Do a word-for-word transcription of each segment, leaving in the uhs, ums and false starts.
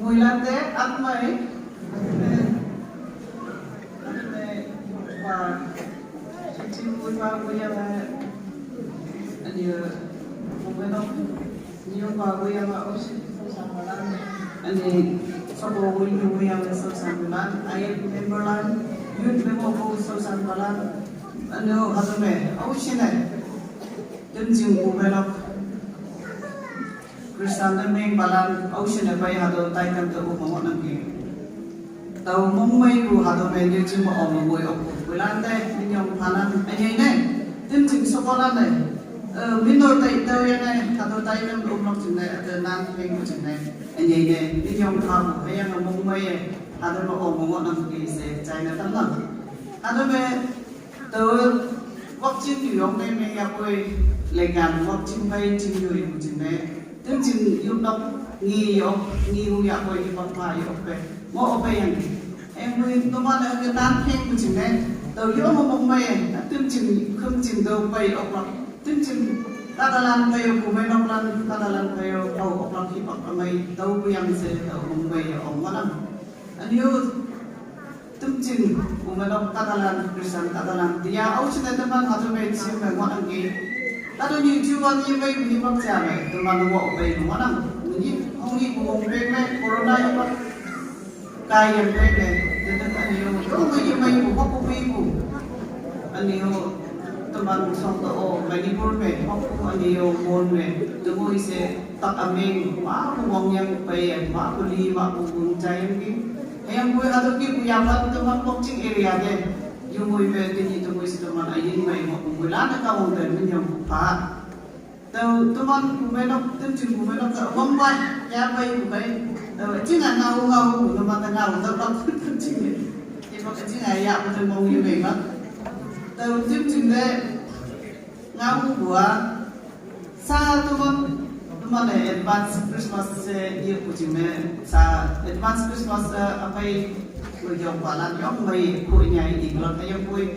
Muilante atmai. Atmai. Wa. Chichi muiwa muiwa. Ani. Mumeno. Niyo wa muiwa oshi. Ani. Soko wui muiwa so sambulan. Aye member lan. Youth memo ko so sambulan. Ani. Hatume. Oshi ne. Temjing mumeno. Christian ne meng balan, ocean ne pai hado tai kam to bu mo nang ki. Tau mong mai bu hado me ne jing mo ong mo yok bu. Bulan te, min yong panan, anyai ne. Tim jing so balan ne. Eh, min dor tai tau yang ne, hado tai kam bu mok jing ne, ate nan peng bu jing ne. Anyai ne, min yong pa bu, hayang mong mai ye. Hado mo ong mo nang ki se, China tam nang. Hado me, Tau wakching yu yong ne me ya koi legan wakching pai ching yu yu ching ne. Tem ching yu nok ngi yok ngi hu ya koi yu pak pa yu ok pe. Mo ok pe yang. Em hui no ma le ke tan peng yu ching ne. Tau yu mo mong mai. Tem ching khum ching do pai ok lak. Tem ching kadalan pai yu kumai nok lan kadalan pai yu au ok lak hi pak pa mai. Tau bu yang se tau mong mai ya ong ma lam. Ani yu Tumchin, umenok katalan, Christian katalan. Dia au sine teman hatu me tiu me mo nang ki. Tadu ni tiu wan ni me ni mak sia me, teman mo pe mo nang. Ni hong ni mo pe me corona ni mak. Kai yang pe me, teman ani yo, yo me ni me mo hok pe mo. Ani yo teman song to o, Manipur me, hok ani yo mon me, tu mo ise tak aming, ma mo mong yang pe, ma mo li, ma mo mong chai yang ki. Ayang kui hatu ki kui apat teman Kokching area de. Yung kui me tini tu kui si teman ayin me mo kui lana ka wong de min yang pa. Tau teman kui me nok tem chin kui me nok ka wong bai ya bai kui bai. Tau chin a ngau ngau kui teman ta ngau tau tak tem chin. Ipa ka chin a ya pa tem mong yu me ma. Tau tem chin de ngau kui bua. Sa teman, teman eh advance Christmas se ye kuching me sa advance Christmas eh apai lo yong balan yong mai ku nyai iglot ayong kui.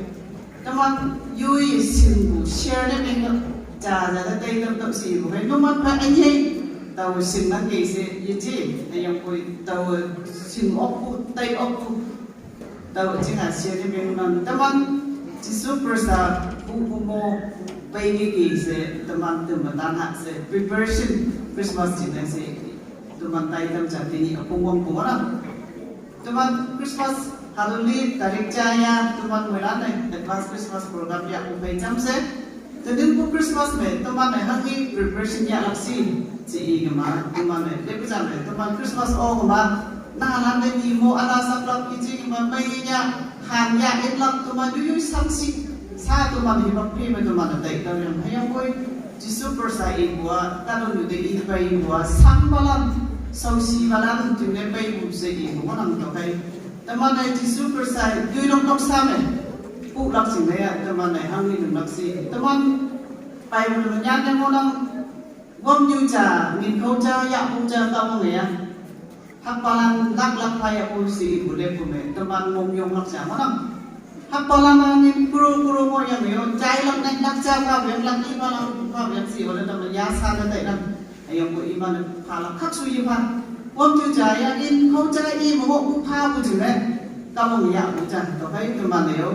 Teman yui sin ku share ne meng ja ja da dai tam tam si ku kai teman pa anyai tau sin nang ke se ye ji ayong kui tau sin ok ku tai ok ku Tau chinga share ni beng nan teman Jisu Krista bu bu mo pai ni ki se teman teman tan ha se preparation Christmas chinga se teman tai tam cha tini apung wang pung orang. Teman Christmas haluli tarik chaya teman mulan advance Christmas program ya ku pai cham se Tadin ku Christmas me, teman ne hangi preparation ya laksi, si i gema, teman ne, lepi jam ne, teman Christmas o gema, na lan de ni mo ala saklap iji gema, mai ya, han ya, in lak teman yu yu samsi, sa teman hi bak pi me teman ne tai tau yang, hayang koi, Jisu persa i bua, tadon yu de i pai bua, sang balam, sausi balam, tune pai bu se i, mo nang to kai. Teman ne Jisu persa, yu long tok sa me, pu laksi me ya, teman ne hangi nung laksi, teman Bible nyan ne mo nang wam yu cha, min khau cha, ya pu cha, ta wong ya. Hak palan lak lak pa ya pu si ibu le pu me, teman mong yong lak cha mo nang. Hak palan na min kuro kuro mo ya me yo, jai lak ne lak cha pa me, lak i pa lang pa me si, wala teman ya sa na tai nang. Ayong pu i man pa lak khak su i pa. Wam yu cha ya in khau cha i mo pu pa pu ju me. Ka mo ya pu cha, to kai teman ne yo.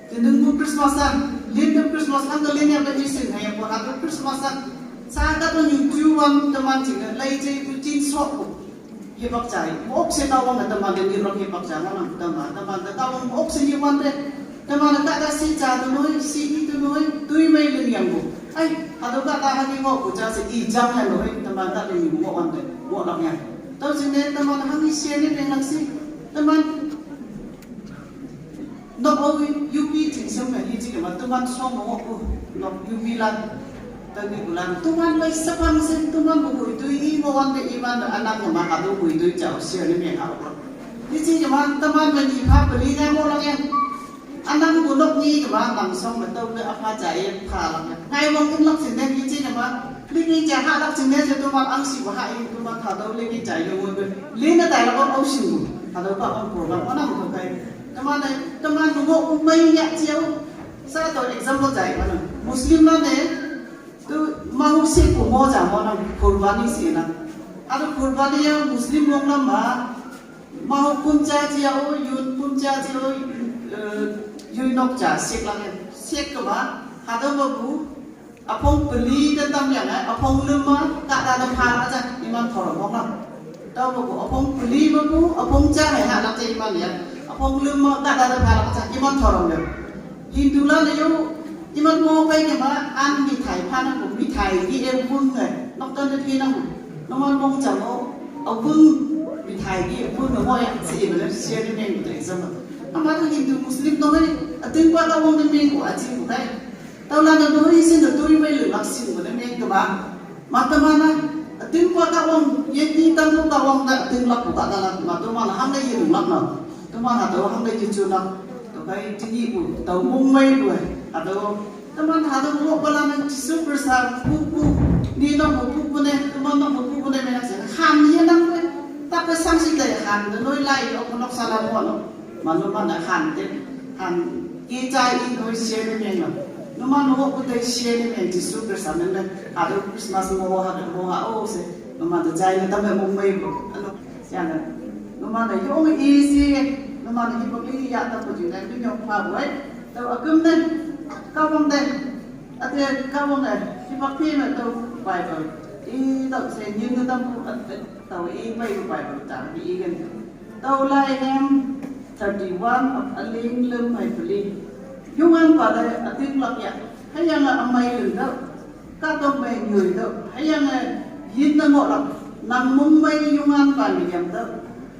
Tindung ku Christmas a, lin ku Christmas ang ka lin ya ba isin, ayang ku hatu Christmas a. Sa ka tu nyu tu wan teman chinga, lai jai tu chin sok ku. Hibak chai, mok se tawang ka teman den irok hibak chai, manang teman, teman ka tawang mok se ni wan de. Teman ka da si cha tu noi, si i tu noi, tui mai ling yang ku. Ai, hatu ka da hani mok ku cha se i jang ya noi, teman ka tu ni mok wan de, mok lak ya. Tau sine teman hani sia ni deng lak si, teman Nok o yupi ching sem na hi chi kama tuman song mo ko nok yupi lan. Tagi bulan tuman mai sapang sen tuman mo ko itu i mo wan de iman anak ma ka do ko itu chao sia ni me ha ko. Ni chi kama tuman ma ni pha pali na mo lang yang. Anak ko nok ni kama nang song ma tau le apa jai pha lang. Ngai mo kun nok sin de ni chi kama. Li ni ja ha lak sin de tuman ang si wa ha i tuman tha do li ni jai lo mo. Li na dai la ko au sin mo. Ha do ba on program ko nang ko kai. Teman eh, teman nungok umai yak ciau. Sa to example jai mana. Muslim na ne, tu mau si kumo ja mo na kurbani si na. Ado Kurbani ya Muslim mong lam ma, maho kumcha chi ya o, yun kumcha chi o, eh, yun nok cha sek lang ya, sek kaba, hado babu, apong peli da tam yang, eh, apong lima, kada da pha la cha, iman thorom mong lam. Tau babu, apong peli babu, apong cha hai ha la cha iman ya, apong lima, kada da pha la cha, iman thorom ya. Hindu la le yo, iman mo pai ke ma, an mithai pha na ko, mithai ki e bung ngai, nok tan de phi na ko. Noman mong chamo, a bung, mithai ki e bung na mo ya, si iman le share ni meng ko te sama. Ama to Hindu Muslim to ngai, a ting pa ka wong ni meng ko a chi ko tai. Tau la na no ri sin to ri mai lu lak sin ko ni meng ko ba. Matamana, ating pa ka wang, ye ti tang ko ka wang da, ating lak ko ka da lak, matamana, ham na ye lak na. Tamana to, ham na ye chu lak. To kai ti ni bu, to mong mai bu, eh. Ado, tamana ado mo pala na Jisu Krista, pu pu, ni na mo pu pu ne, tamana mo pu pu ne me na se, han ye na ko, ta ka sang si da han, da noi lai, o ko nok sa la mo no. Manu mana han te, han, ki cha i noi share ne me na. No manu ko te share ne me Jisu Krista ne me. Ado Christmas mo ha mo ha o se. No manu chai ne tam mo mai bo. Ano, ya na. No manu yong i si. No manu hi bo ki ya tam bo ju ne mi yong pa bo ai. To akum ne. Ka wang ne. Ate ka wang ne. Hi ba ki ne to Bible. I to se ni ne tam bo. To i Bible Bible ta i gen. Tau lai hem thirty one of a ling lem hai peli. Yungan pa le a ting lak ya. Hayang a amai lem dau. Ka tong mai nyui dau. Hayang a yin na ngok lak. Nang mung mai yungan pa mi yam dau.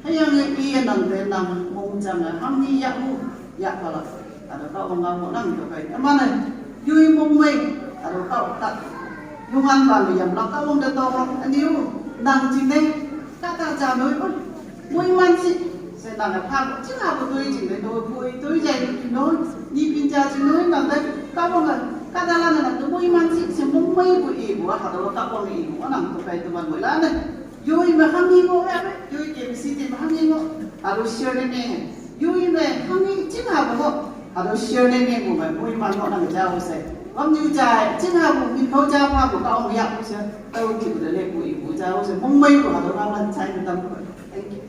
Hayang a i a nang de nang mung chang a ham ni ya mu. Ya pa lak. Ado ka ong ngau nang to kai. Amana yui mong mai. Ado ka ong ka. Yungan ba mi yam lak ka ong da to. Aniu nang jing ne. Ka ta ja noi oi. Mui man si. Se nang a pa ko. Jing a ko tui jing ne to. Pui tui jai no. Ni pin ja jing noi nang da. Ka ong a. Ka da la na to mui man si. Se mong mai ko i ko ha do ka ong i ko nang to kai to man mui la ne. Yui ma ham ni ko ya. Yui ke mi si te ma ham ni ko. Ado share ne me. Yui me, hami ching ha bo. Ado share ne me bo me, bo iman mo na ja o se. Wam ju ja, ching ha bo, min ko ja pa bo ka ong ya bo se. Tau ki bo de le bo i bo ja o se. Mong mai bo ado ka man chai na tam bo. Thank you.